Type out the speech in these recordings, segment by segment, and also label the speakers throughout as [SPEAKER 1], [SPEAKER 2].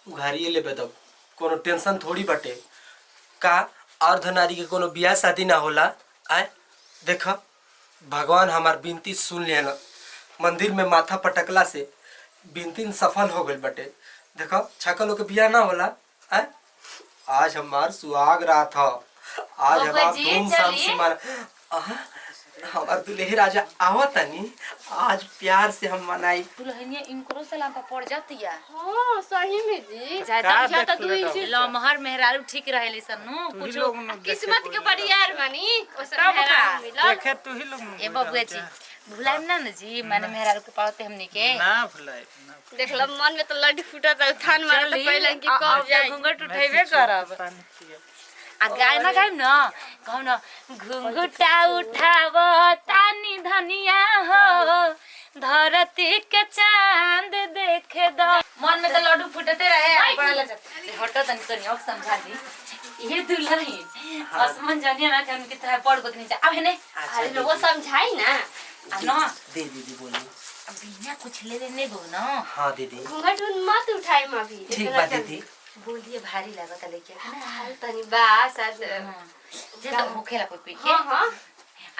[SPEAKER 1] उघारिए लेबे तब कोनो टेंशन थोड़ी बाटे। का अर्धनारी के कोनो बियाह शादी ना होला? आय देख, भगवान हमार विनती सुन लिहन। मंदिर में माथा पटकला से विनती सफल हो गइल बाटे। देखो, छकल के बियाह ना होला। आय आज हमार सुहाग रात ह। आज
[SPEAKER 2] बबुआ
[SPEAKER 1] हमार
[SPEAKER 2] जी,
[SPEAKER 1] धूमधाम से
[SPEAKER 2] चली।
[SPEAKER 1] मना। आहा, हमार दुल्हे राजा आवतनी, आज प्यार से हम मनाई।
[SPEAKER 2] दुल्हनिया इनकरो सलाम पर पड़ जातिया।
[SPEAKER 3] हाँ, सही में जी।
[SPEAKER 2] ज्यादा
[SPEAKER 3] बुझा तो 2 इंच
[SPEAKER 2] लमहर मेहरारू ठीक रहेली सन्नु
[SPEAKER 4] तू ही
[SPEAKER 2] कुछ
[SPEAKER 4] लोग न देखे
[SPEAKER 3] किस्मत के
[SPEAKER 4] कोई
[SPEAKER 3] बरियार बानी ओसन
[SPEAKER 2] तब का?
[SPEAKER 3] मेहरारू मिलल।
[SPEAKER 4] देखे तू ही लोग न
[SPEAKER 2] ए बबुआ जी, भुलाइम ना न जी, माने मेहरारू के पावते हमनी के
[SPEAKER 4] ना भुलाए ना।
[SPEAKER 3] देखल, मन में तो लड्डू फूटत है, थान मारत
[SPEAKER 2] चली,
[SPEAKER 3] पहले कि
[SPEAKER 2] आ-
[SPEAKER 3] कब
[SPEAKER 2] अब त
[SPEAKER 3] जाई।
[SPEAKER 2] घूंघट उठेबे करब।
[SPEAKER 4] पानी पिए।
[SPEAKER 2] आ गाय ना गायब न, कहू न घुंघटा उठाव तानी धनिया हो, धरती के चांद देखे दो। मन में तो लड्डू फूटते रहे। आ बड़ा लजा हटो तनी तनी और समझा दी। ये दुल्हन असमन जानिए ना कि उनकी तरह पड़ गोतनी जा अब है ने।
[SPEAKER 3] अरे लोगो समझाई ना।
[SPEAKER 2] आ न
[SPEAKER 1] दे दीदी, बोली।
[SPEAKER 2] बिना कुछ ले लेने गो न।
[SPEAKER 1] हाँ दीदी।
[SPEAKER 3] घूंघट उन मत उठाई म अभी।
[SPEAKER 1] ठीक बा दीदी।
[SPEAKER 2] बोलिए, भारी लागत लेके ना।
[SPEAKER 3] हाल तनी बा शायद।
[SPEAKER 2] जे तो होखेला कोई कोई के।
[SPEAKER 3] हाँ हाँ।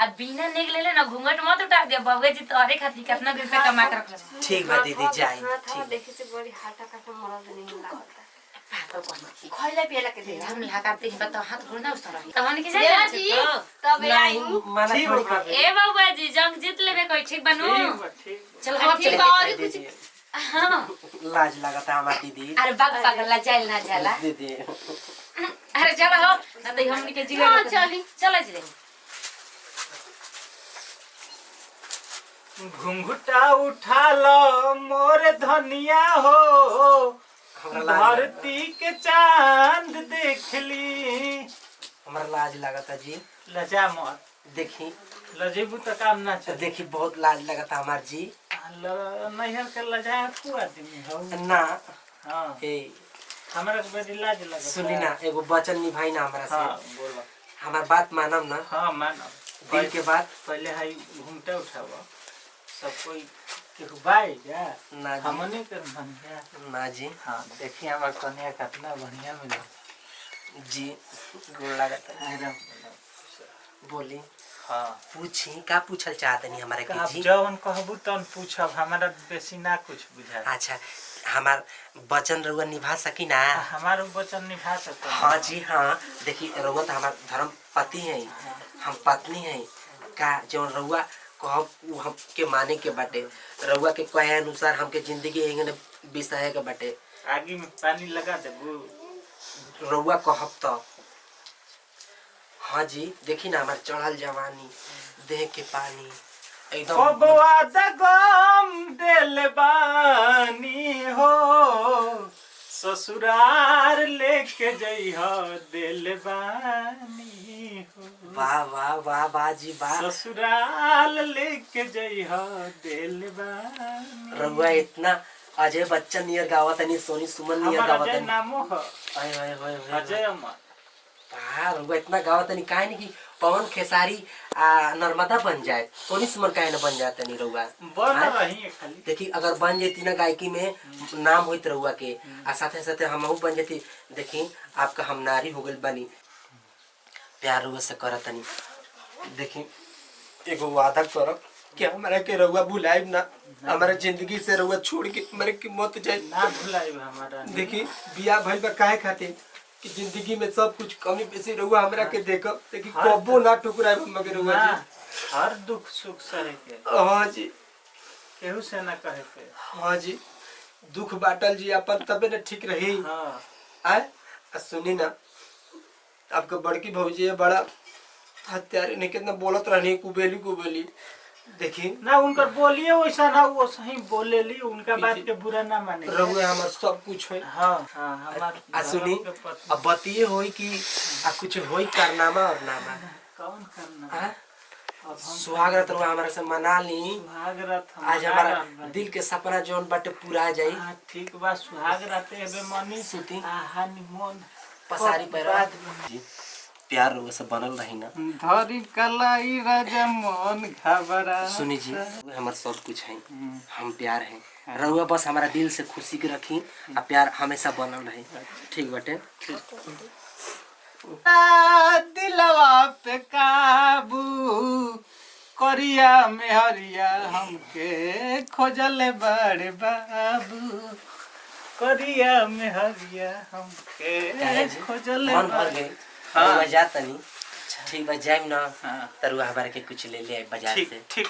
[SPEAKER 2] आ बिना नेग ले ना, घूंघट मत उठा दे। बबुआ जी तोहरे खातिर कितना दिन से कमा के रखले।
[SPEAKER 1] ठीक बा दीदी, जाई।
[SPEAKER 3] हाँ था।
[SPEAKER 1] ठीक।
[SPEAKER 3] देखे से बड़ी हाटा काटा मरद नहीं लागत।
[SPEAKER 2] पागल कौन की
[SPEAKER 3] खइला पियला के दे।
[SPEAKER 2] हम लगा दे बता, हाथ गोड़ ना उस रही तहन के
[SPEAKER 3] देवा
[SPEAKER 2] जाए
[SPEAKER 3] जी, तब आई।
[SPEAKER 1] नहीं, मना
[SPEAKER 4] ठीक
[SPEAKER 1] थोड़ी
[SPEAKER 4] बा।
[SPEAKER 1] कर।
[SPEAKER 2] ए बबुआ जी, जंग जीत लेबे कोई ठीक बनू।
[SPEAKER 4] ठीक बा, ठीक बा।
[SPEAKER 2] चल हम
[SPEAKER 3] ठीक
[SPEAKER 2] चले।
[SPEAKER 3] बा, और कुछ?
[SPEAKER 1] दीदी।
[SPEAKER 2] हां।
[SPEAKER 1] लाज लागता हमार दीदी।
[SPEAKER 2] अरे बाग पागल ला जाइल ना जाला।
[SPEAKER 1] दीदी।
[SPEAKER 2] अरे चल हो ना तो हमनी के जिगर।
[SPEAKER 3] हाँ, चली।
[SPEAKER 2] चलो जी।
[SPEAKER 4] घुंघटा उठा लो मोर धनिया हो,
[SPEAKER 1] हमरा लाज
[SPEAKER 4] धरती के चांद देख ली।
[SPEAKER 1] हमरा लाज लागता जी।
[SPEAKER 4] लजा मत।
[SPEAKER 1] देखी।
[SPEAKER 4] लजेबू तो काम ना चले।
[SPEAKER 1] देखी, बहुत लाज लगता हमार जी।
[SPEAKER 4] नैहर के लजा तू आदमी हो।
[SPEAKER 1] ना।
[SPEAKER 4] हाँ।
[SPEAKER 1] ए।
[SPEAKER 4] हमरा के बड़ी लाज लगता।
[SPEAKER 1] सुनी ना, एगो वचन निभाई ना हमरा से।
[SPEAKER 4] हाँ, बोलो।
[SPEAKER 1] हमार बात मानम ना?
[SPEAKER 4] हाँ, मानब।
[SPEAKER 1] दिल के बात।
[SPEAKER 4] पहले हाई घूमटा उठाव, सब कोई केहू बाई जा।
[SPEAKER 1] ना जी।
[SPEAKER 4] हमने कर मन जा।
[SPEAKER 1] ना जी।
[SPEAKER 4] हाँ, देखिए हमार कन्या कितना बढ़िया मिला।
[SPEAKER 1] जी, गोड़ लागता।
[SPEAKER 4] अरे।
[SPEAKER 1] बोली।
[SPEAKER 4] हाँ।
[SPEAKER 1] पूछी, का पूछल चाहतनी हमारा के?
[SPEAKER 4] आप
[SPEAKER 1] जी।
[SPEAKER 4] जवन कहबू तवन पूछब, हमारा बेसी ना कुछ बुझाए।
[SPEAKER 1] अच्छा, हमार वचन रउआ निभा सकी ना?
[SPEAKER 4] हमार वचन निभा सकते?
[SPEAKER 1] हाँ जी हाँ। देखी, रउआ तो हमार धर्म पति हैं, हम पत्नी हैं। का जौन रउआ कहब उ हमके माने के बाटे। रउआ के कहे अनुसार हमके जिंदगी एंगने बिसाए के बाटे।
[SPEAKER 4] आगी में पानी लगा देबू?
[SPEAKER 1] रउआ कहब तो हाँ जी। देखी ना, हमार चढ़ल जवानी, देह के पानी एकदम।
[SPEAKER 4] कब वादा गम दिल बानी हो, ससुरार लेके जइह दिल बानी हो।
[SPEAKER 1] वाह वाह वाह वाह जी वाह।
[SPEAKER 4] ससुराल लेके जइह दिल बानी।
[SPEAKER 1] रउआ इतना अजय बच्चन नियर गावतनी, सोनी सुमन नियर
[SPEAKER 4] हमार अजय
[SPEAKER 1] गावतनी।
[SPEAKER 4] नामो ह।
[SPEAKER 1] आय हाय हाय हाय।
[SPEAKER 4] अजय अमर।
[SPEAKER 1] वाह, रउआ इतना गावतनी, काहे नहीं कि पवन खेसारी आ नर्मदा बन जाए, सोनी सुमन काहे न बन जाते नहीं रउआ?
[SPEAKER 4] बन
[SPEAKER 1] हाँ?
[SPEAKER 4] रही है खाली।
[SPEAKER 1] देखी, अगर बन जेती ना गायकी में नाम होइत रउआ के आ साथे साथे हमहू बन जेती। देखी, आपका हम नारी हो गइल बानी, प्यार रउआ से करतनी। देखी, एगो वादा करब कि हमरा के रउआ भुलाइब ना, हमारा जिंदगी से रउआ छोड़ के मरे के मत जाए।
[SPEAKER 4] ना भुलाइब हमारा।
[SPEAKER 1] देखी, बियाह भइल बा काहे खातिर? कि जिंदगी में सब कुछ कमी बेसी रउआ हमरा के देखब। देखी, कबो ना ठुकराइब हम के रउआ
[SPEAKER 4] ना
[SPEAKER 1] जी।
[SPEAKER 4] हर दुख सुख सहे के।
[SPEAKER 1] हाँ जी।
[SPEAKER 4] केहू से ना कहे के।
[SPEAKER 1] हाँ जी, दुख बाटल जी अपन, तबे ना ठीक रही।
[SPEAKER 4] हाँ।
[SPEAKER 1] आए आ सुनी ना, आपके बड़की भौजी है, बड़ा हत्यारे ने कितना बोलत रहनी, कुबेली कुबेली। देखी।
[SPEAKER 4] ना, उनकर बोलिए वैसा ना, वो सही बोलेली, उनका बात के बुरा ना माने।
[SPEAKER 1] रउआ हमर सब कुछ है।
[SPEAKER 4] हाँ हाँ, हमार
[SPEAKER 1] आ सुनी,
[SPEAKER 4] धर्म के पत्नी।
[SPEAKER 1] अब बतिए होई कि आ कुछ होई कारनामा और नामा?
[SPEAKER 4] कौन करना?
[SPEAKER 1] आ?
[SPEAKER 4] अब हम
[SPEAKER 1] सुहाग रात रउआ हमरा से मना ली।
[SPEAKER 4] सुहाग रात हम
[SPEAKER 1] आज
[SPEAKER 4] मना
[SPEAKER 1] हमारा
[SPEAKER 4] रहल बानी।
[SPEAKER 1] दिल के सपना जोन बाटे पूरा जाई।
[SPEAKER 4] हाँ, ठीक बा, सुहाग रात एबे मनी।
[SPEAKER 1] सुती।
[SPEAKER 4] आ हनीमून
[SPEAKER 1] पसारी पैर
[SPEAKER 4] बाद में।
[SPEAKER 1] जी। प्यार रउआ से बनल रही ना।
[SPEAKER 4] धरी कलाई राजा मन घबरा।
[SPEAKER 1] सुनी जी, हमार सब कुछ है, हम प्यार हैं रउआ, बस हमारा दिल से खुशी के रखी आ प्यार हमेशा बनल रही। ठीक बटे।
[SPEAKER 4] आ, दिलवा पे काबू करिया में हरिया हमके खोजले बड़े बाबू, करिया में हरिया हमके खोजले
[SPEAKER 1] मन भर
[SPEAKER 4] बड़े।
[SPEAKER 1] गई। हाँ जा तनी, ठीक बा, जाइम ना।
[SPEAKER 4] हाँ।
[SPEAKER 1] तरुआ हमारे के कुछ ले ले आई बाजार
[SPEAKER 4] ठीक
[SPEAKER 1] से।
[SPEAKER 4] ठीक।